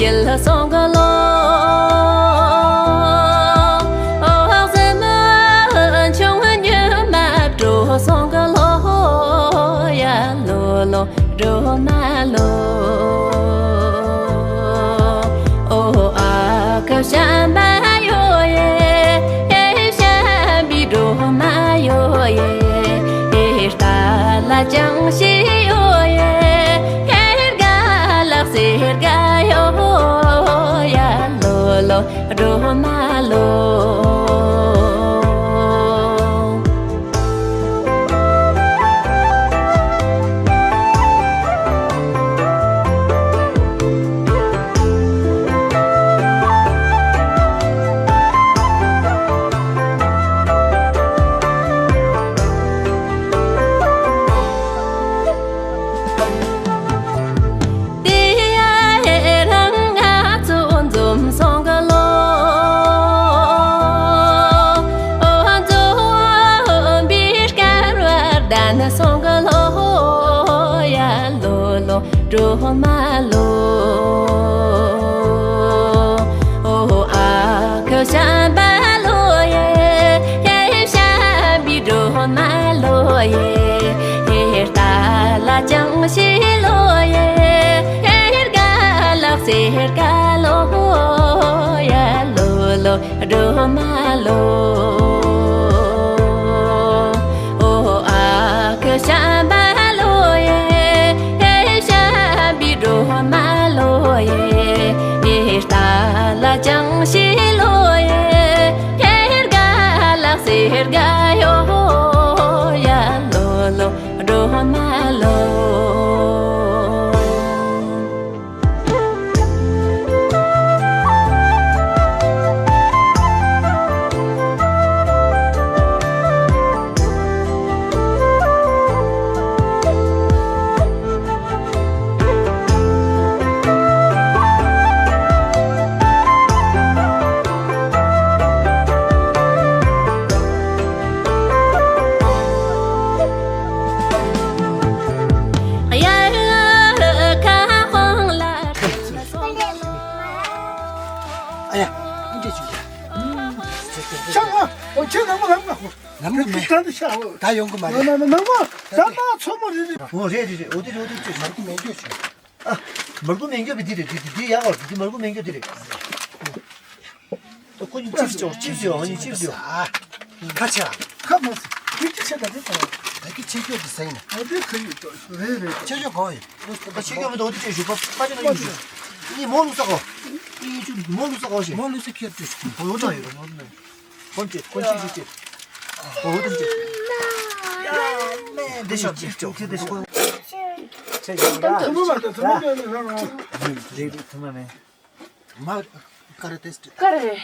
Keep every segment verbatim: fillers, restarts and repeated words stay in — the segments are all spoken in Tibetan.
ཡིད་སོང་གི་ལོ། འོག་ཟིན་མ་ཆུང་ཉི་མ་དྲོ་སོང་གི་ལོ། ཡ་ལོ་ལོ། སྒྲོལ་མ་ལོ། ཨོ་ཨ་ཁུ་བྱམས་པ་ཡོ་ཡེ། ཨེ་བྱམས་པའི་སྒྲོལ་མ་ཡོ་ཡེ། ཨེ་རྟ་ལ་ཅང་ཤེས་ཡོ་ཡེ། ཨེ་དགའ་ལགས་སེ་དགའ་ཡོ། ཡ་ལོ་ལོ། སྒྲོལ་མ་ལོ། དེ་ཡ་རང་ང་ཚོ་འཛོམས་སོང་གི་ལོ། འོ་འཛོམས་པའི་སྐལ་བ་ལྡན་སོང་གི་ལོ། ཡ་ལོ་ལོ། སྒྲོལ་མ་ལོ། ཨོ་ཨ་ཁུ་བྱམས་པ་ལོ་ཡེ། ཨེ་བྱམས་པའི་སྒྲོལ་མ་ལོ་ཡེ། ཨེ་རྟ་ལ་ཅང་ཤེས་ལོ་ཡེ། ཨེ་དགའ་ལགས་སེ་དགའ་ལོ། ཡ་ལོ་ལོ། སྒྲོལ་མ་ལོ། ཨོ་ཨ་ཁུ་བྱམས་པ་ལོ་ཡེ། ཨེ་བྱམས་པའི་སྒྲོལ་མ་ལོ་ཡེ། ཨེ་རྟ་ལ་ཅང་ཤེས་ལོ་ཡེ། ཨེ་དགའ་ལགས་སེ་དགའ་ཡོ། ཡ་ལོ་ལོ། སྒྲོལ་མ་ལོ། ཨ་ཡ། ཨ་འདྲས་བྱུང་། ཤག་ཨ། ཨོ་ཁྱེད་ནང་མ་ལམ་ན། ལམ་ན་མེད། ད་འདི་ཤག་ཨོ། ད་ཡོང་གི་མ་རེད། ནང་མ་ནང་མ་ད་མ་ཚོ་མོ་རེད་རེད། ཨོ་རེད་རེད་རེད། ཨོ་དེ་རེད། ཨོ་དེ་ཅོ་མར་ཁུ་མེད་འགྱོ་ཆུ། ཨ། མར་ཁུ་མེད་འགྱོ་བི་དེ་རེད། དེ་དེ་དེ་ཡག་པ་རེད། དེ་མར་ཁུ་མེད་འགྱོ་དེ་རེད། ཨོ་ཁོ་གཉིས་ཅིབ་ཅོ་ཅིབ་ཅོ། ཨོ་གཉིས་ཅིབ་ཅོ། ཨ། ཁ་ཆེ། ཁ་མོ་སི། ཁྱི་ཁྱི་ཆེ་ད་དེ་ད། ད་ཁྱི་ཆེ་ཁྱོད་དེ་སེང་ན། ཨོ་དེ་ཁ་ཡོད་ཅོ་རེད་རེད། ཆེ་ཁྱོད་གོ་ཡི། ད་ཆེ་ཁྱོད་མི་འདུག་ཨོ་དེ་ཅོ་ཞུ་པ་པ་ཅོ་ན་ཡོད་ཞུ། ཨ་ནི་མོ་ལུག་ས་གོ། ཨི་ཅུ་མོ་ལུག་ས་གོ་ཞེ། མོ་ལུག་ས་ཁྱེར་ཅོ་ཞུ། ཨོ་ཡོད་ད་ཡོད་ད་ཡོད་ད། ཀོན་ཅི་ཀོན་ཅི་ཅི་ཅི། ཨོ་ཧོ་ཏན་ཅི། ཡ་མེ་དེ་ཤོ་ཅི་ཅོ་ཅི་དེ་ཤོ། ཆེ་ཅི་ཡ། ཐུ་མ་མ་ཏེ་ཐུ་མ་ཏེ་ནི་རང་རང་། རེ་རེ་ཐུ་མ་མེ། མ་ཀ་རེ་ཏེ་སི་ཏི། ཀ་རེ།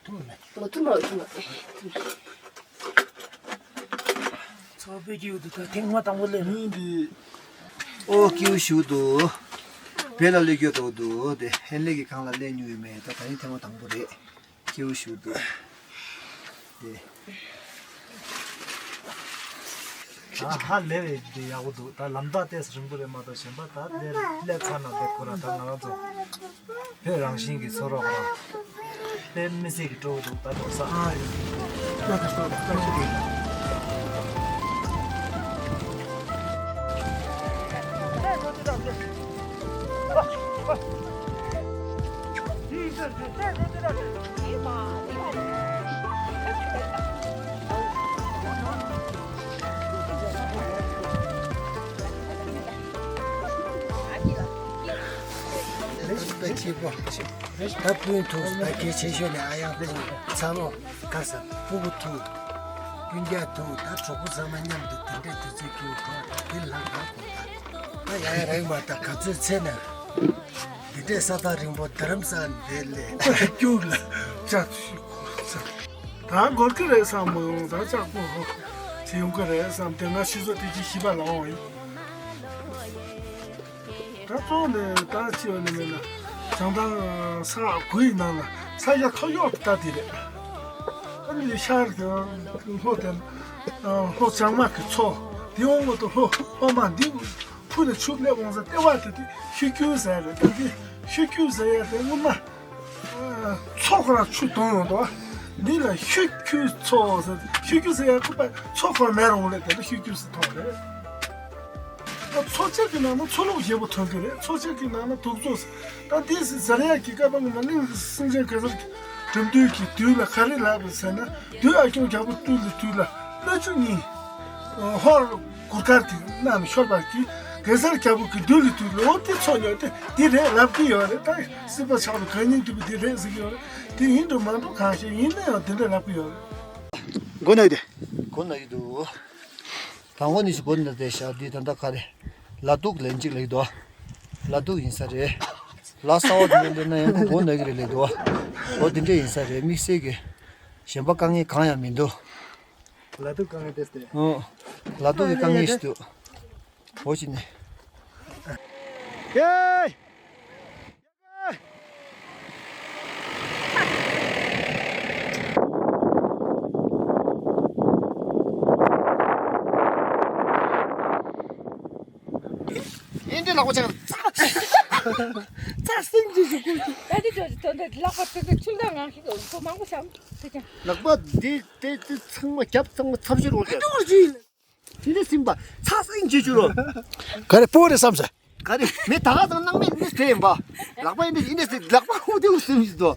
ཐུ་མ་མེ། ཐུ་མ་ཐུ་མ་ཐུ་མ། ཚོགས་པའི་སྐྱིད་འདུག་ད་ཐེངས་མ་དང་པོ་ལས་མི་འདུག་ཨོ་སྐྱིད་ཞུ་འདུག་བེ་ལ་ལས་སྐྱོ་དོ་འདུག་དེ་ཧན་ལས་ཀྱི་གང་ལ་ལས་ཉུ་ཡོད་མེད་ད་ད་ཡིན་ཐེངས་མ་དང་པོ་རེད། སྐྱིད་ཞུ་འདུག་དེ། ཨ་ཧ་ལས་བས་འདི་ཡག་པོ་འདུག་ད་ལམ་ཐག་ཏོག་ཙམ་རིང་པོ་རེད་མ་གཏོགས་གཞན་པ་ད་དེར་སླེབས་ཚར་ན་འདི་ཁོ་ར་ད་ང་རང་ཚོ། བོད་རང་བཞིན་གྱི་ཚོ་རོགས་རང་། དཔེ་མི་སྲིད་ཀྱི་སྤྲོ་བོ་འདུག་ད་དོག་ས། ཨ་ཡོད། ད་ད་ད་ད་ཤི་གི། ད་སྤུན་ཐུགས་ད་གལ་ཆེ་ཤོས་ནི་ཨ་ཡང་ཐུགས་ཚ་མོ་ག་ས་སྤུ་གུ་ཐུགས་སྤུན་ཀྱག་ཐུགས་ད་གྲོགས་པོ་ཚང་མ་མཉམ་དུ་དེ་འདྲའི་དུས་ཚོད་སྐྱེལ་གོ་ད་དེ་ལྷག་ག་གོ་ད་ད་ཡ་ཡ་རེད་མ་ད་ག་ཚོད་ཚེ་ན་དེ་འདྲའི་ས་ཐག་རིང་པོ་རྡ་རམ་ས་ལ་འདི་ལས་སྐྱུག་ལ་ཅག་ཤི་གོ་ས་ད་འགོར་གི་རེད་བསམ་མ་ཡོང་ད་ཅག་པོ་ཧོ་ཅི་ཡོང་གི་རེད་བསམ་དེ་ང་ཤི་སོ་དེ་ཅི་ཤི་པ་ལ་འོང་ཡིན། ད་གཙོ་བོ་ནི་ད་ཅི་ཡོད་ནི་མེད་ན་བྱང་ཐང་ས་དགུ་ཡི་ནང་ལ་ས་ཡ་ཐོ་གཡོག་ད་དེ་རེད། ཨ་ནི་ཤར་དེ་ལྷོ་དེ་ལྷོ་བྱང་མ་གི་མཚོ་དེ་འོང་བ་དུ་ལྷོ་ལྷོ་མ་འདི་ ཁུ་ནས་ཆུ་སླེབས་འོང་ས་ལྟེ་བ་དེ་དེ་ཤུ་ཁྱུ་ཟེར་རེད། ད་དེ་ཤུ་ཁྱུ་ཟེར་ཡ་དེ་སྔོན་མ་མཚོ་ཁོ་རང་ཆུ་དོང་ཡོང་འདུག་འདི་ལ་ཤུ་ཁྱུ་མཚོ་ཟེར། ཤུ་ཁྱུ་ཟེར་ཡ་ཁུ་པ་མཚོ་ཁོ་རང་མེད་རུང་ལས་དེ་ལ་ཤུ་ཁྱུ་ཟེར་ཐོགས་རེད། ད་མཚོ་ཆེ་གི་ནང་ན་མཚོ་ལུག་བཞི་པོ་ཐོན་གི་རེད། མཚོ་ཆེ་གི་ནང་ན་དུག་མཚོ་ཟེར། ད་འདི་ཟེར་ཡ་གི་སྐབས་ངོ་མ་གླིང་སེང་ཆེན་གེ་སར་གྱི་འགྲིམ་འདུལ་གྱི་དུས་ལ་ག་རེ་ལབ་རེད་ཟེར་ན། བདུད་ཨ་སྐྱོང་རྒྱལ་པོ་བཏུལ་ལ་དུས་ལ་སྣོད་བཅུད་གཉིས། ཧོར་གུར་དཀར་གྱི་ནང་ནས་ཤོར་བ་གྱིས་གེ་སར་རྒྱལ་པོ་གི་མདུན་ལ་དུས་ལ་འོ་དེ་མཚོ་ཉོ་དེ་འདི་རེད་ལབ་ཀྱི་ཡོད་རེད། ད་སྲིད་པ་ཆགས་པའི་གད་སྙིགས་འདུས་པ་འདི་རེད་ཟེར་གྱི་ཡོད་རེད། དེ་ཡིན་འགྲོ་མ་འགྲོ་གང་ཤེས། ཡིན་ན་ཡང་དེ་འདྲ་ལབ་ཀྱི་ཡོད་རེད། མགོ་ན་གི་འདུག་མགོ་ན་གི་འདུག་དང་པོ་ནས་སུ་མགོ་ན་བསྡད་ཤག་འདི་ད་ལྟ་ག་རེ། ལ་དུག་ལན་གཅིག་ལེགས་འདུག་ལ་དུག་ཡིན་ས་རེད། ལ་གསར་བ་དེ་འདྲ་སླེབས་ན་ཡང་ཁོ་མགོ་ན་གི་རེད་ལེགས་འདུག་འོ་དེ་འདྲ་ཡིན་ས་རེད། དམིགས་བསལ་གྱི་གཞན་པ་དཀའ་ངལ་གང་ཡང་མི་འདུག་ལ་དུག་དཀའ་ངལ་དེ་སྟེ། ཨོ། ལ་དུག་གི་དཀའ་ངལ་ཞིག་འདུག་འོ་ཅི་ནས། ཡེ། ཡིན་འདི་ལག་པ་ཆག་ཚ་སེང་ཅི་ཞིག་ཀུ་ཅི། ད་འདི་ཅོ་ཅི་དོན་དེ་ལག་པ་ཚོད་ཚོད་ཆུ་ལྡང་ངང་ཞིག་གོ་མང་པོ་ཤམ་ཚེ་ཀྱང་། ལག་པ་འདི་དེ་དེ་ཚང་མ་རྒྱབ་ཚང་མ་ཚབ་ཤོར་འོང་ཀྱང་། དེ་འདྲ་སིམ་པ་ཚ་སེང་ཅི་བྱུ་རོ། ག་རེ་སྤོ་རེ་བསམ་ས། ག་རེ་མེ་ད་ག་ཚང་སྣང་མེད་འདི་དེ་ཡིན་པ། ལག་པ་ཡིན་འདི་ཡིན་འདི་ལག་པ་ཧུ་དེ་ཧུ་སིམ་ཞིག་དོ།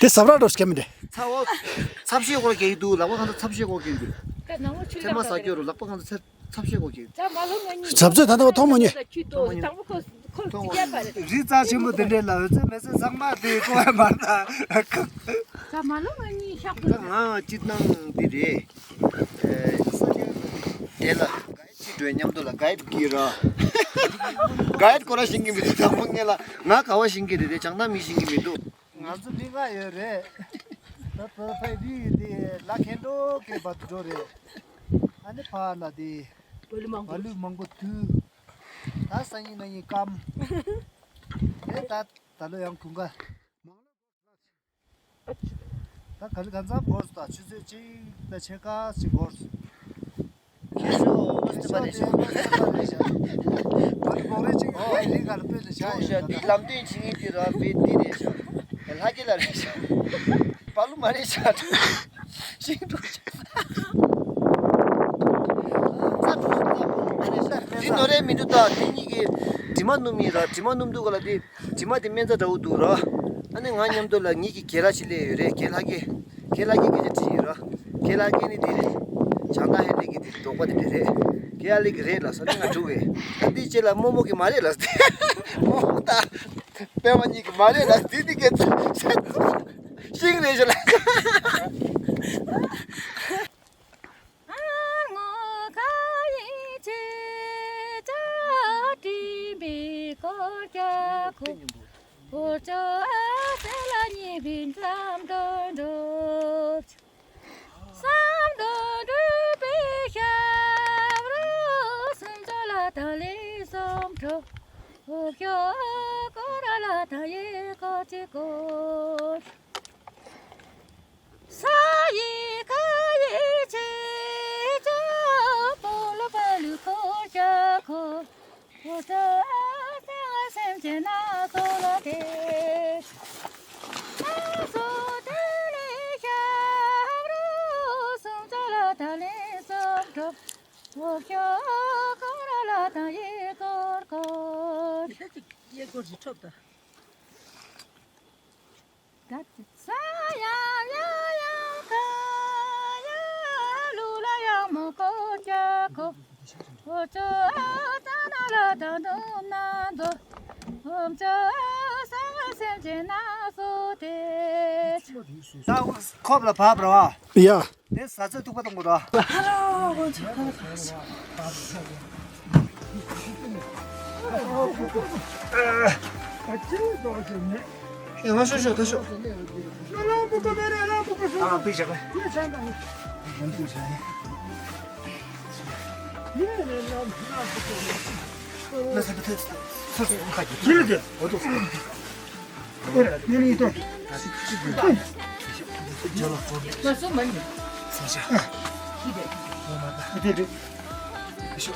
དེ་ཟབ་ར་འགྲོ་སྐྱེ་མི་འདྲ། ཚ་བོ། ཚབ་ཤེས་སྐོར་གྱི་འདུག་ལག་པ་གང་ཚ་ཚབ་ཤེས་སྐོར་གྱི་འདུག་ད་ནང་ལོ་ཆུ་ཐེ་མ་ལ་ས་སྐྱོ་རུ་ལག་པ་གང་ཚ་ཚབ་ཤེས་སྐོར་གྱི། ད་མ་ལོ་ང་གཉིས་ཚབ་ཚོད་ད་ལྟ་བ་མཐོང་མ་མྱོང་། ཆུ་ཏོ་དང་པོ་ཁོ་ཁོ་ཅི་རྒྱབ་པ་རེད། རི་རྩ་ཆེན་པོ་དེ་འདྲའི་ལ་འོད་ཚད་མེད་ཚད་ཚང་མ་དེ་ཀོ་བ་མར་ད། ད་མ་ལོ་ང་གཉིས་ཤག་པོ་ད་ང་སྤྱིར་བཏང་འདི་རེད། ཨེ། དེ་ལ་ག་ཅིག་འགྲོའི་མཉམ་དུ་ལ་གའིཌ་གི་ར། གའིཌ་ཁོ་ར་ཤེས་ཀྱི་མི་འདུག་དང་པོ་ངས་ལ་ང་ག་བ་ཤེས་ཀྱི་རེད་དེ་བྱང་ཐང་མི་ཤེས་ཀྱི་མི་འདུག་ང་ཚོ་མི་ལྔ་ཡོད་རེད། ད་བོད་པའི་རིགས་དེ་ལ་ཁེ་འགྲོ་གི་བར་དུ་འགྲོ་རེད། ཨ་ནི་ཕ་ལ་དེ་བ་ལུ་མང་པོ་དུ། ད་སང་ཉིན་གནངས་ཉིན་སྐམ། དེ་ད་ད་ལོ་ཡང་དགུན་ཁ། ད་ག་ལི་གང་འཚམ་འགོར་སོང་། ད་ཆུ་ཚོད་གཅིག་དང་ཕྱེད་ཀ་ཅིག་འགོར་སོང་། ཁྱེད་ཚོ་ཨོ་སྟོན་པ་རེད་ཤག་ད་གི་འགོག་རེད་ཅིག་ཨོ་རི་ག་ལ་སྤོས་ལ་བཞག་ཡོད་ཤག་ད། འདི་ལམ་སྟོན་བྱེད་མཁན་དེ་ར་བེ་འདི་རེད་ཤག་ལྷ་རྒྱལ་ལ་རེད་ཤག་པ་ལུ་མ་རེད་ཤག་ཤིང་འབྲུག་ཤག་ད་འདི་ནོར་རེད་མི་འདུག་ད་འདི་གཉིས་ཀྱི་དྲི་མ་སྣུམ་ཡིན་ར། དྲི་མ་སྣུམ་འདུག་ག་ལ་འདི། དྲི་མ་དེ་སྨན་རྩྭ་འདྲ་བོ་འདུག་ར། ཨ་ནི་ང་མཉམ་དུ་ལ་ངེད་ཀྱི་རྒན་ལགས་ཤིག་སླེབས་ཡོད་རེད། རྒན་ལགས་ཀྱིས་རྒན་ལགས་ཀྱིས་སྐད་ཆ་དྲིས་ཡོད་ར། རྒན་ལགས་ཀྱིས་ནི་འདི་རེད། བྱང་ཐང་ཧན་ལེ་གི་འདི་འབྲོག་པ་དེ་འདྲ་རེད། རྒན་ལགས་ཀྱིས་རེད་ལ་ས་ནི་ང་འགྲོ་གི། ཨ་འདི་རྗེས་ལ་རྨོ་མོ་གིས་མ་རེད་ལ། རྨོ་མོ་དང་པད་མ་གཉིས་ཀྱིས་མ་རེད་ལ། འདི་འདི་སྐད་ཆ་ཤིང་རེད་ཤག་ལ། ད་ཁོབ་ལ་བབ་ར་བ། ཡ། དེ་ཟ་ཚོད་ཐུག་པ་གཏོང་དགོས་ར། ཨེ་ང་ཤོག་ཤོག་ད་ཤོག་ཨ་ལ་པུ་ཀ་མེ་རེ་ཨ་ལ་པུ་ཀ་ཤོག་ཨ་ལ་པི་ཞག་ལ། ཡ་ཆ་ན་ཡ། ཡ་ལ་ལ་པུ་ཀ་མེ་རེ། ཁྱི་ལ་དེ་འོ་ཏོ། ཨོ་ར་ནི་ནི་ཏོ། ཁྱི་དེ་དེ་དེ་དེ་ཤོག་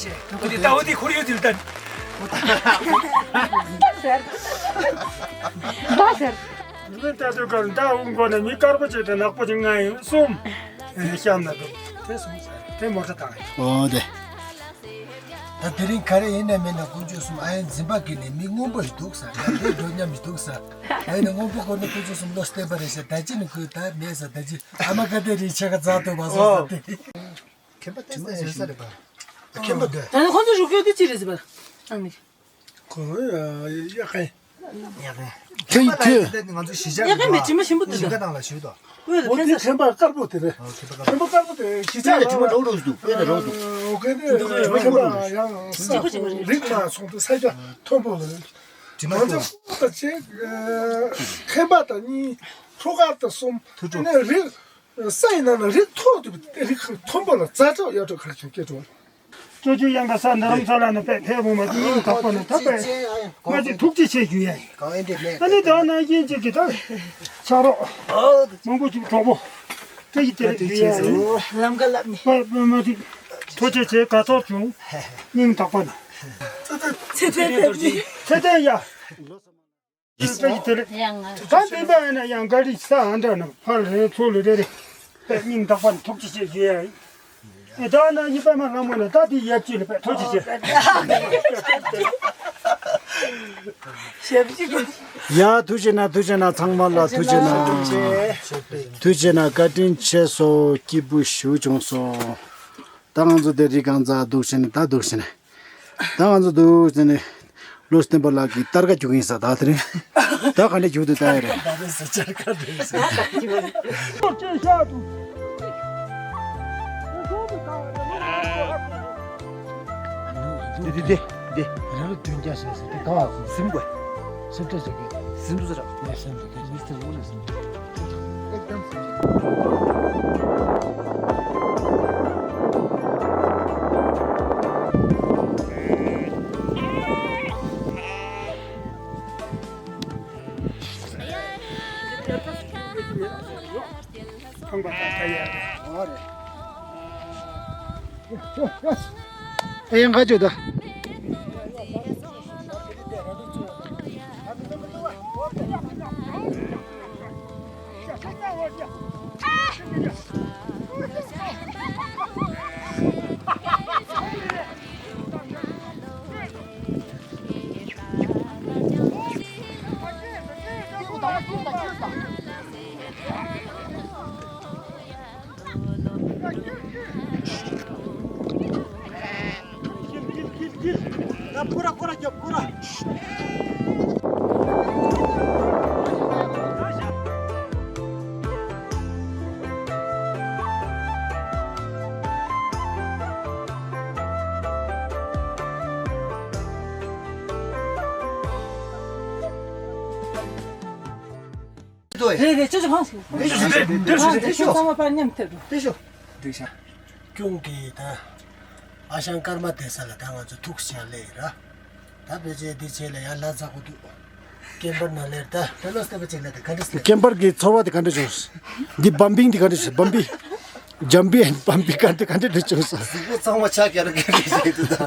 རེད་ཤེས། འོ་དེ་ད་འོ་དེ་ཁོར་ཡུག་དེ་ལ་ལྟ། ཟེར། ཟེར། ནི་ད་དུ་གར་ད་འུ་མགོ་ནས་མི་དཀར་པོ་ཅིག་དང་ནག་པོ་ཅིག་ང་ཡིན་གསུམ། ཨེ་གཤམ་ན་འདུག་དེ་གསུམ་ཟེར་དེ་མོ་ཊ་བཏང་། འོ་དེ། ད་དེ་རིང་ག་རེ་ཡིན་ན་མིན་ན་དཀོན་མཆོག་གསུམ། ཨ་ཡེ་འཛིན་པ་གི་ནི་མི་སྔོན་པོ་ཞིག་འདུག་ས། ཡང་དེ་འགྲོ་མཉམ་ཞིག་འདུག་ས། ཨ་ཡེ་ནི་སྔོན་པོ་ཁོ་ནི་དཀོན་མཆོག་གསུམ་བློ་བརྟན་པ་རེད་ཤག་ད་ཅི་ནི་ཁོས་ད་མེད་ས། ད་ཅི་ཨ་མ་ཀ་དེ་རིང་ཆེ་ཁ་ཛ་ཐོབ་པ་སོང་ས་དེ། མཁན་པ་དེ་ཚོ་ཟེར་ས་རེད་པ། མཁན་པ་དེ། ད་ནི་ཁོང་ཚོ་རུ་སྐྱོར་དེ་ཅི་རེད་ཟེར་བ། ཨ་མི། ཁོ་ཡ་ཡ་ཁན། ཡ་ཁན། ཁྱོད་ཁྱོད། ང་ཚོ་གཞིས་ཆགས་ཡ་ཁན་མི་དྲི་མ་ཞིམ་པོ་དེ་ཞིང་ཁ་ནང་ལ་ཞུས་དོ། འོ་དེ་མཁན་པ་དཀར་པོ་དེ་རེད། མཁན་པ་དཀར་པོ་དེ་གཞིས་ཆགས་ལ། དྲི་མ་རོགས་རོགས་འདུག་དཔེ་ན་རོགས་འདུག་འོ་གན་དེ་མཁན་པ་ཡང་ས་རིགས་མ་ཚོང་དུ་ས་ཆ་མཐོན་པོ་ལ། དྲི་མ་ང་ཚོ་ཁོ་ད་ཆེ་མཁན་པ་དང་གཉིས། ལྷོ་ཁ་དང་གསུམ། ཐུ་ཅོ་ནས་རིགས། ས་ཡི་ནང་ན་རིགས་མཐོ་དུ་རིགས་མཐོན་པོ་ལ་ཛ་དྲག་ཡ་དྲག་ཁ་ཆུང་སྐད་འགྲོ། ཅོ་ཅོ་ཡང་ག་ས་འདི་རང་ས་ལ་ན་པས་ཕེབས་འོང་མ་དུ་སྙིང་ཐག་པ་ན་ད་པས་ང་ཅི་ཐུགས་རྗེ་ཆེ་ཞུ་ཡ་ཡིན། ཨ་ནི་ད་ན་ཡིན་ཅིག་གི་ད་ཆ་རོགས་མང་པོ་ཅིག་གྲོགས་པོ་དེ་ཡི་དེ་རིགས་ཞུ་ཡ་ཡིན། ལམ་ཀ་ལབ་ནི་པ་པ་མ་ཅིག་ཐུགས་རྗེ་ཆེ་དགའ་ཚོར་བྱུང་། སྙིང་ཐག་པ་ན་ཚེ་ཐན་ཕེབས་ནི་ཚེ་ཐན་ཡ། ད་དེ་འདྲ་ཡིན་ན་ཡང་ག་རེ་ས་ཨ་འདྲ་ན་ཕར་རེ་ཚུར་ལ་རེ་རེ་པས་སྙིང་ཐག་པ་ནས་ཐུགས་རྗེ་ཆེ་ཞུ་ཡ་ཡིན། ད་ན་ཡིན་པ་མ་ལྷ་མོ་ན་ད་དེ་ཡབ་ཅི་ལ་པས་ཐུགས་རྗེ་ཆེ། ཡ་ཐུགས་རྗེ་ཆེ་ན་ཐུགས་རྗེ་ཆེ་ན་ཚང་མ་ལ་ཐུགས་རྗེ་ཆེ་ན། ཐུགས་རྗེ་ཆེ་ན་བཀའ་དྲིན་ཆེ་སོ། སྐྱིད་པོ་ཞུ་བྱུང་སོ། ད་ང་ཚོ་དེ་རིགས་གང་ཚ་འདུག་བྱས་ནས་ད་འདུག་བྱས་ནས། ད་ང་ཚོ་འདུག་བྱས་ནས་བློ་བརྟན་པ་ལགས་ཀྱི་སྟར་ཀ་རྒྱུག་གིན་ས་ད་དེ་རིང་ད་ག་ནས་རྒྱུག་དུ་ད་ཡ་རེད། འདི་འདི་འདི་འདི། ར་ལ་དོན་རྒྱ་ཟེར་ཟེར་དེ་ག་བ་ཟིན་གོ། སེམས་ཁྲལ་ཟེར་གི། ཟིན་དུ་ཟེར་ར། ཡ་སེམས་དུ་དེ་མི་སྟེར་ཡོང་ལ་ཟིན། ཁང་པ་ད་ལྟ་ཡ་རེད། ཨེ་ཡང་ཁ་ཅོ་ད། རེད་རེད། ཅོ་ཅོ་ཕངས་སོང་། འདིར་ཤོག་འདིར་ཤོག་འདིར་ཤོག་ཚང་མ་པར་མཉམ་ཐེབས་འགྲོ། འདིར་ཤོག་འདིར་ཤོག་སྐྱོང་གི་ད། ཨ་ཞང་ཀརྨ་བསྡད་ས་ལ་ད་ང་ཚོ་ཐུག་བྱས་སླེབས་ཡིན་ར། ད་ཕལ་ཆེར་འདི་བྱས་ལ་ཡར་ལ་འཛེག་གི་འདུག་སྐེམ་པར་ནང་སླེབས། ད་ཕེ་ལོ་སྟེ་པ་ཅིག་ལ་དེ་ག་འདྲ་སླེབས། སྐེམ་པར་གྱི་ཚོར་བ་དེ་ག་འདྲ་བྱུང་། འདི་བམ་པིང་འདི་ག་འདྲ་བྱུང་། བམ་པིང་། ཇམ་པིང་བམ་པིང་ག་འདྲ་ག་འདྲ་འདྲ་བྱུང་སོང་། གཟུགས་པོ་གཙང་མ་ཆགས་ཀྱང་ར་སྐེམ་པར་བྱས་འདུག་ད་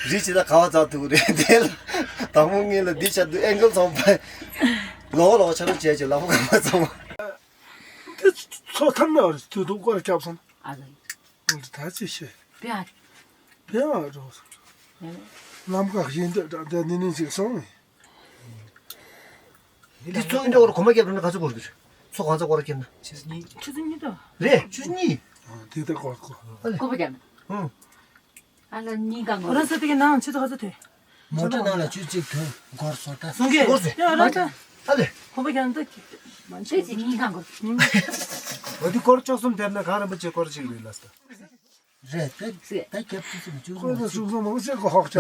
རི་ཆེ་ད་ག་བ་འཛེག་ཐུབ་རེད་དེ་ལ། དང་པོ་ངས་ལ་འདི་བྱ་འདུག་ཨེང་གལ་ཚང་མ་ལོག་ལོག་ཆ་རོགས་བྱས་ཀྱི་ལ་ཕོ་ག་མ་ཚང་མ། འདི་ཚོ་ཐམ་ན་བར་དུས་དུ་སྐོར་རྒྱབ་སོང་། ཨ་ལ། ད་ཅི་ཤེས། བེ་ཨ། བེ་ཨ་རོ། ལམ་ཁ་གཞན་འདོད་འདྲ་འདྲ་ནི་ནི་ཅིག་སོང་། འདི་ཚོ་ཡིན་འདྲ་བར་གོ་མ་རྒྱབ་ན་ག་ཚོད་གོ་རྒྱུ། ཚོ་གང་ཚོད་གོ་རྒྱབ་ན། ཆུ་ཚོད་གཉིས་དང་། རེད་ཆུ་ཚོད་གཉིས། དེ་ད་གོ་གོ། ཨ་ལ། ཀོ་པ་རྒྱབ་ན། ཨ་ལ་གཉིས་གང་གོ། ར་ས་དེ་གི་ནང་ཆུ་ཚོད་ག་ཚོད་ཐོན། མོ་ཊ་ནང་ལ་ཆུ་གཅིག་ཐོན་འགོར་སོང་ད། སོང་གི། འགོར་སོང་། ཡ་ར་ད། ཨ་ལེ། ཁོ་པ་ཀྱང་ད་ཀི། མ་ཆེ་ཅི་གཉིས་གང་གོ། འོ་དེ་སྐོར་བཅུ་གསུམ་དེབ་ན་གང་རིན་པོ་ཆེ་སྐོར་གཅིག་རེད་ལ་ས། རེད་ད། ད་རྒྱབ་ཀྱི་སུ་བཅུ་གསུམ་མང་ཆེ་གོ་ཧོག་ཅག་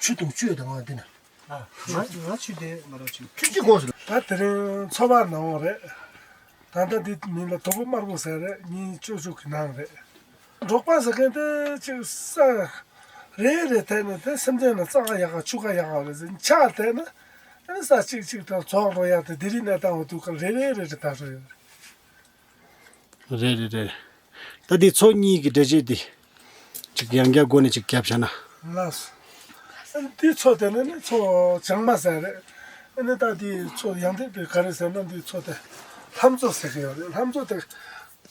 ཆུ་དང་བཅུད་དང་ང་འདི་ན། ང་ང་ཆུ་དེ་མ་རོ་ཆུ། ཆུ་གཅིག་གོ་སོང་། ད་དེ་རིང་ཚོ་བར་ནང་རེད། ད་ལྟ་འདི་མིང་ལ་དོ་པོ་དམར་པོ་ཟེར་རེད། ཉིན་བཅུ་དྲུག་གི་ནང་རེད། འབྲོག་པ་ཟེར་མཁན་དེ་ཅིག་ས་རེ་རེ་དེ་ནི་དེ་སེམས་ཅན་ལ་རྩྭ་ཁ་ཡག་ག་ཆུ་ཁ་ཡག་ག་རེད་ཟེར། ཆགས་དེ་ནི་ཨ་ནི་ས་གཅིག་གཅིག་དང་རྫོགས་འགྲོ་ཡག་དེ་དེ་རིང་གནས་སྟངས་འོ་དུས་སྐབས་རེ་རེ་རེ་རེ་ད་རེད། རེད་རེད་རེད། ད་འདི་ཚོ་གཉིས་ཀྱི་འགྲེལ་བྱེད་འདི་ཅིག་ཡང་བསྐྱར་སྒོ་ནས་ཅིག་བརྒྱབ་བྱས་ན། ལགས་སོ། ཨ་ནི་འདི་ཚོ་དེ་ནི་ནི་ཚོ་བྱང་མ་ཟེར་རེད། ཨ་ནི་ད་འདི་ཚོ་ཡང་དེ་དེ་ག་རེ་ཟེར་ན་འདི་ཚོ་དེ་ལྷ་མཛོ་ཟེར་གི་ཡོད་རེད། ལྷ་མཛོ་དེ་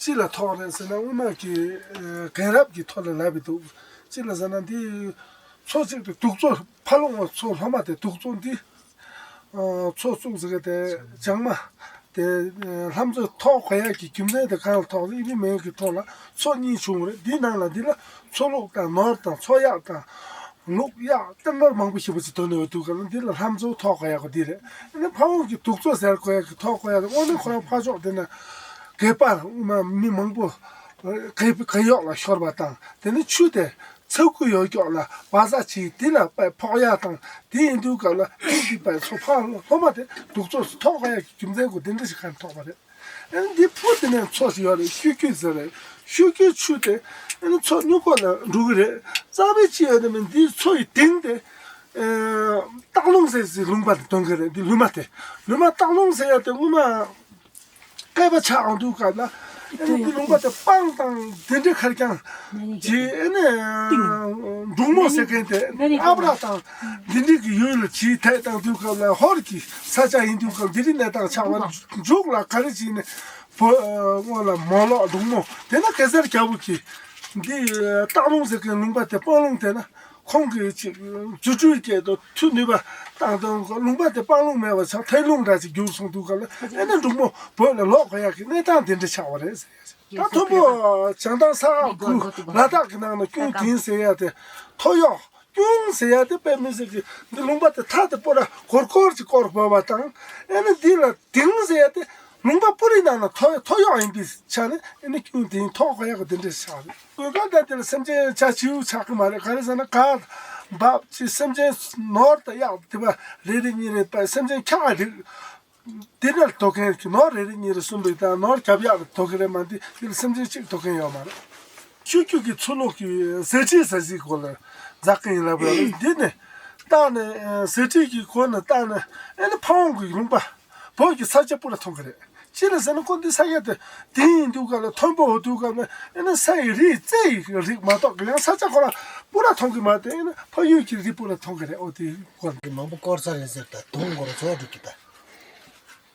ཅི་ལ་ཐོགས་རེད་ཟེར་ན་སྔོན་མ་གི་ཨ་རྒན་རབས་ཀྱི་ཐོག་ལ་ལབ་པའི་འདུག་ཅི་ལ་ཟེར་ན་འདི་ཚོ་གཅིག་ཏུ་གདུགས་ཚོ་ཕ་ལོང་བ་ཚོ་སློབ་མ་དེ་གདུགས་ཚོ་འདི། ཨ་ཚོ་བཙུགས་ཟེར་གི་དེ་བྱང་མ་དེ་ལྷ་མཛོ་ཐོགས་དགོས་ཡག་གི་རྒྱུ་མཚན་དེ་གང་ལ་ཐོགས་རེད། ཨི་བི་མེན་གི་ཐོག་ལ་ཚོ་གཉིས་བྱུང་རེད། འདི་ནང་ལ་འདི་ལ་ཚོ་ལུག་དང་ནོར་དང་ཚོ་གཡག་དང་ལུག་གཡག་ཏན་ཏན་མང་པོ་ཞེ་པོ་ཅིག་འདུག་ནས་འོ་དུས་ག་ལ་འདི་ལ་ལྷ་མཛོ་ཐོགས་དགོས་ཡག་གི་འདི་རེད། ཨ་ནི་ཕ་བོང་གི་གདུགས་ཚོ་ཟེར་དགོས་ཡག་གི་ཐོགས་དགོས་ཡག་དེ་དངོས་གནས་ཁོ་རང་ཕ་ཕྱོགས་དེ་ན་གད་པར་དབུ་མ་མི་མང་པོ་གད་གད་གཡོགས་ལ་ཤོར་བ་དང་དེ་ནི་ཆུ་དེ། ཚ་ཁུ་ཡོད་ཀྱོག་ལ་བ་ཟ་ཆེ་དེ་ལ་པའི་ཕོག་ཡག་དང་དེ་ཡིན་དུས་སྐབས་ལ་དེ་དེ་པའི་ཚོ་ཕ་སློབ་མ་དེ་གདུགས་ཚོ་ཐོགས་ཡག་གི་རྒྱུ་མཚན་གོ་དེ་འདྲ་ཞིག་གང་ཐོགས་པ་རེད། ཨ་ནི་འདི་ཕུ་དེ་ནས་ཚོ་ཞིག་ཡོད་རེད། ཤུ་ཁྱུ་ཟེར་རེད། ཤུ་ཁྱུ་ཆུ་དེ་ཨ་ནི་ཚོ་སྨྱུག་ཀོ་ལ་འགྲོ་གི་རེད། རྩ་བའི་ཅི་ཡོད་དེ་མིན་འདི་ཚོ་ཡི་སྟེང་དེ་སྟག་ལུང་ཟེར་ཟིག་ལུང་པ་དེ་སྟོན་གི་རེད། འདི་ལུང་མ་དེ་ལུང་མ་སྟག་ལུང་ཟེར་ཡག་དེ་སྔོན་མ། སྐལ་པ་ཆགས་འོང་དུས་སྐབས་ལ་ཨ་ནི་འདི་ལུང་པ་དེ་སྤང་དང་དེ་འདྲའི་ཁར་ཀྱང་ཅི་ཨ་ནི་འབྲུག་མོ་ཟེར་མཁན་དེ་ཨ་བྲ་དང་དེ་འདྲའི་གི་ཡུལ་ལ་ཅི་ཐད་བཏང་དུས་སྐབས་ལ་ཧོར་གྱི་ས་ཆ་ཡིན་དུས་སྐབས་འདི་རིགས་གནས་སྟངས་ཆགས་པ་འབྲུག་ལ་ག་རེ་བྱས་ནས་བོད་སྔོན་ལ་མོ་ལོག་འབྲུག་མོ་དེ་ན་གེ་སར་རྒྱལ་པོ་གི་འདི་སྟག་ལུང་ཟེར་མཁན་ལུང་པ་དེ་སྤང་ལུང་དེ་ན། ཁོང་གིས་ཅིག་རྫུ་འཕྲུལ་སྐད་དུ་མཐུ་ནུས་པ་བཏང་དང་ལུང་པ་དེ་སྤང་ལུང་མེད་པ་ཆགས་ཐལ་ལུང་འདྲ་ཅིག་གྱུར་སོང་དུས་སྐབས་ལ་ཨེ་ནས་འབྲུག་མོ་བོད་ལ་ལོག་དགོས་ཡག་གི་གནས་སྟངས་དེ་འདྲ་ཆགས་པ་རེད་ཟེར་ཡ་ཅིག་ད་མཐོན་པོ་བྱང་ཐང་ས་འོག་གུ་ལ་དྭགས་ཀྱི་ནང་ན་ཀུན་དིང་ཟེར་ཡ་དེ་ཐོ་གཡོག་ཀུན་ཟེར་ཡ་དེ་དཔེ་མི་སྲིད་ཀྱི་འདི་ལུང་པ་དེ་མཐའ་དེ་སྤོ་ར་སྒོར་སྒོར་གྱི་སྐོར་བབས་པ་དང་ཨེ་ནས་འདི་ལ་དིང་ཟེར་ཡ་དེ། ལུང་པ་སྤུ་རིས་ནང་ན་ཐོ་ཐོ་གཡོག་ཡིན་པའི་ཆ་ནས་ཨེ་ནི་ཁྱུང་དེ་ཐོག་ག་ཡག་གི་དེ་འདྲས་ཆགས་རེད། དགོན་པ་འདི་འདི་ལ་སེམས་ཅན་ཆ་བྱིའུ་ཆགས་ཀྱི་མ་རེད། ག་རེ་ཟེར་ན་ག་འབབ་ཅི་སེམས་ཅན་ནོར་དང་གཡག་དེ་པ་རེ་རེ་གཉིས་རེ་པ་སེམས་ཅན་ཁྱག་རིགས་དེ་འདྲ་ལ་དོ་མཁན་གྱི་ནོར་རེ་རེ་གཉིས་རེ་གསུམ་རེ་དང་ནོར་རྒྱབ་ཡག་ལ་དོ་གི་རེད་མ་འདི་འདི་ལ་སེམས་ཅན་གཅིག་དོ་མཁན་ཡོད་མ་རེད། ཆུ་རྒྱུད་ཀྱི་ཚུར་ལོག་གི་ཟས་བྲིས་ཟ་ཟིག་གོ་ལ་འཛག་གི་ཡིན་ལབ་ར་འདི་ནས་བཏང་ནས་ཟས་བྲིས་ཀྱི་གོ་ནས་བཏང་ནས་ཨེ་ནི་ཕ་བོང་གི་ལུང་པ། བོད་ཀྱི་ས་ཆ་སྤུ་ར་མཐོང་གི་རེད། ཅི་ལ་ཟེར་ན་ཁོ་འདི་ས་ཆ་དེ་དེ་ཡིན་དུས་ག་ལ་མཐོན་པོ་འོ་དུས་ག་ལ་ཨེ་ན་ས་ཡི་རི་རྩེ་ཡི་རིགས་མ་གཏོགས་ཀྱི་ཡང་ས་ཆ་ཁོ་ར་སྤུ་ར་མཐོང་གི་མ་དེ་ཨེ་ན་ཕ་ཡུལ་གྱི་རི་སྤུ་ར་མཐོང་གི་རེད། འོ་དེ་སྐོར་འདི་མང་པོ་སྐོར་ས་རེད་ཟེར་ད་དུང་འགོར་ཚོ་འགྲོ་གི་ད།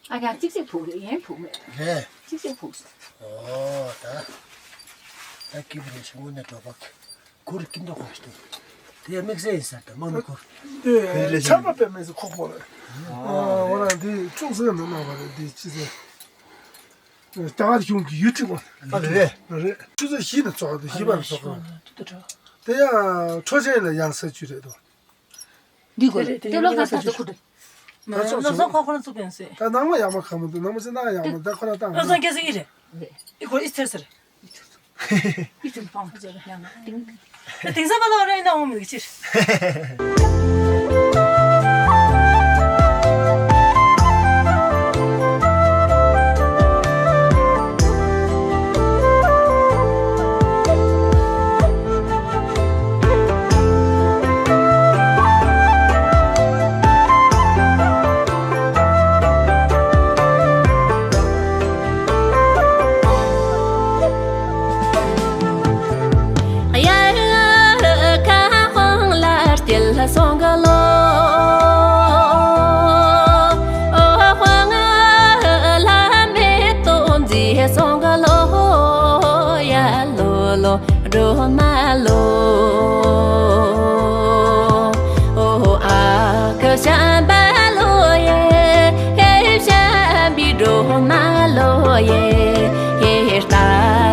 ཨ་ཡ་གཅིག་གཅིག་ཕུག་རེད་ཡན་ཕུག་མེད། རེད། གཅིག་གཅིག་ཕུག་སོང་། ཨོ་ད། ད་སྐྱིད་པོ་རེད་ཤི་ངོ་ནས་འགྲོ་བ། གུར་ཀིན་ཏོ་ཧོ་སྟེ། དེ་དམིགས་བསལ་ཡིན་ས་ད་མང་མི་གུར། དེ་ཆར་པ་པའི་མེ་སི་ཁོག་པོ་རེད། ཨ་འོ་ན་འདི་ཅུང་ཟད་ནང་ན་བ་རེད་འདི་ཅི་ཟེར། རྒྱ་གར་གཞུང་གི་ཡུལ་ཁྲིམས་པ། ཨ་རེད། རེད། ཆུ་ཚོད་བཞི་ནས་ཚོགས་དེ་བཞི་པ་ནས་ཚོགས་དགོས། དེ་ཡང་འཕྲོ་ཅན་ལ་ཡང་ས་བཅུ་རེད་དོ། འདི་གོ་དེ་ལོ་ད་ད་ཚོགས་ཁུར་དུ། ད་ཚོགས་ལོ་སོང་ཁོ་ཁོ་རང་བཙུགས་ཡོང་ཟེར། ད་ནང་མ་ཡག་མ་གང་མི་འདུག་ནང་མ་ཅི་ན་ཡག་མ་ད་ཁོ་རང་བཏང་ལོ་སོང་སྐྱེ་སྲིད་ཀྱི་རེད། ཨི་ཁོ་ཨི་ཐེར་ཟེར། ཨི་ཐུར་པང་ཟེར་ཡང་ན་ཏིང་། ད་དེང་སང་པ་ལ་ར་ཨི་ན་འོང་མི་ཕྱིར། སྒྲོལ་མ་ལོ། ཨོ་ཨ་ཁུ་བྱམས་པ་ལོ་ཡེ། ཧེ་བྱམས་པའི་སྒྲོལ་མ་ལོ་ཡེ། ཧེ་རྟ་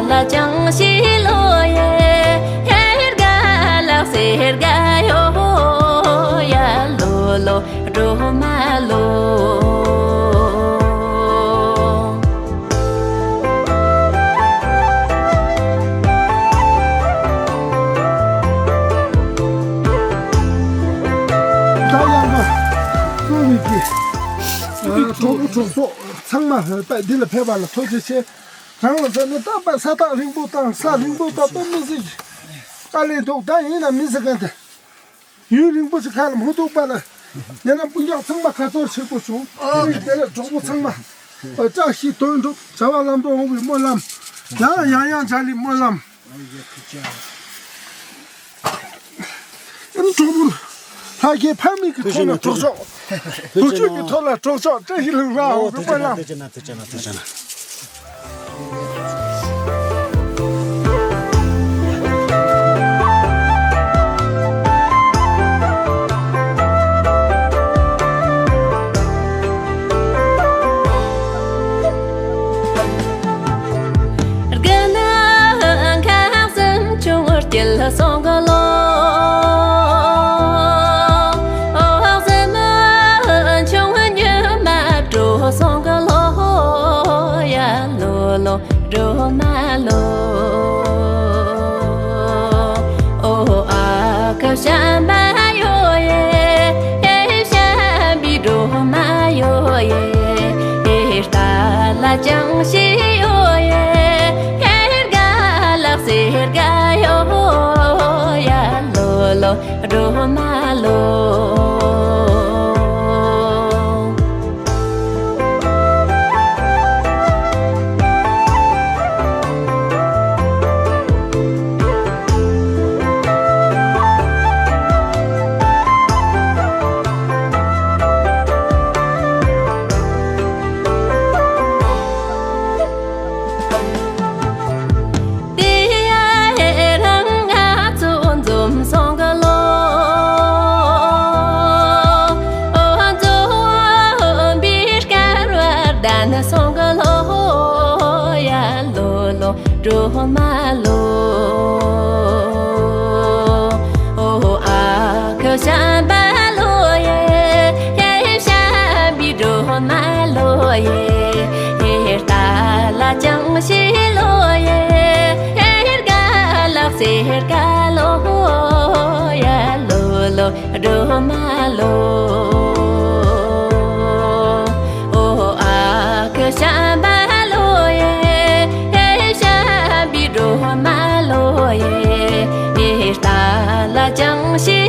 ལ་ཅང་ཤེས་ལོ་ཡེ། ཧེ་དགའ་ལགས་སེ་དགའ་ཡོ་ཡ་ལོ་ལོ། སྒྲོལ་མ་ལོ། ད་ཡང་ག་གཙོ་བོ་གི་གྲོགས་པོ་གྲོགས་ཚོགས་ཚང་མ་ད་འདི་ལ་ཕེབས་པ་ལ་ཐུགས་རྗེ་ཆེ། རང་ལ་མཚོན་ན་ད་པ་ས་ཐག་རིང་པོ་དང་ས་རིང་པོ་དང་པ་མི་སྲིད་དཀའ་ལས་འདུག་ད་ཡིན་ན་མི་ཟེར་མཁན་དེ། ཡུན་རིང་པོ་ཞིག་ཁ་ལ་མུ་ཐུག་པ་ལ། ཡང་ན་སྤུན་ཀྱག་ཚང་མ་ཁ་ཚོར་ཆེ་པོ་བྱུང་། ཨ་ནི་དེ་ལ་གྲོགས་པོ་ཚང་མ། བཀྲ་ཤིས་དོན་གྲུབ་བྱ་བ་ལམ་དུ་འོང་བའི་སྨོན་ལམ། ཡང་ཡང་ཡང་བྱ་ལི་སྨོན་ལམ། ཨ་ནི་གྲོགས་པོ་ལྷ་རྒྱལ་ཕ་མེས་ཀྱི་ཐོག་ལ་གྲོགས་ཤོག་ཐུགས་རྗེ་གནང་། ཐུགས་རྗེ་གནང་། ཐུགས་རྗེ་གནང་། ཐུགས་རྗེ་གནང་། ཐུགས་རྗེ་གནང་། ཐུགས་རྗེ་གནང་། ཐུགས་རྗེ་གནང་། ཐུགས་རྗེ་གནང་། ཐུགས་རྗེ་གནང་། དགུན་ཁ་གསུམ་ཆུང་སྐྱིད་སོང་གི་ལོ། འོག་གསུམ་ཆུང་ཉི་མ་དྲོ་སོང་གི་ལོ། ཡ་ལོ་ལོ། སྒྲོལ་མ་ལོ། ཨོ་ཨ་ཁུ་བྱམས་པ་ཡོ་ཡེ། ཧེ་བྱམས་པའི་སྒྲོལ་མ་ཡོ་ཡེ། ཧེ་རྟ་ལ་ཅང་ཤེས་ཡོ་ཡེ། ཧེ་དགའ་ལགས་སེ་དགའ་ཡོ་ཡ་ལོ་ལོ། སྒྲོལ་མ་ལོ། དེ་ཡང་རང་ང་ཚོ་འཛོམས་སོང་གི་ལོ། འོ་འཛོམས་པའི་སྐལ་བ་ལྡན་སོང་གི་ལོ། ཡ་ལོ་ལོ། སྒྲོལ་མ་ལོ། ཨོ་ཨ་ཁུ་བྱམས་པ་ལོ་ཡེ། ཧེ་བྱམས་པའི་སྒྲོལ་མ་ལོ་ཡེ། ཧེ་རྟ་ལ་ཅང་ཤེས་ལོ་ཡེ། ཧེ་དགའ་ལགས་སེ་དགའ་ལོ། ཡ་ལོ་ལོ། སྒྲོལ་མ་ལོ། ཨོ་ཨ་ཁུ་བྱམས་པ་ལོ་ཡེ། ཧེ་བྱམས་པའི་སྒྲོལ་མ་ལོ་ཡེ། ཧེ་རྟ་ལ་ཅང་ཤེས་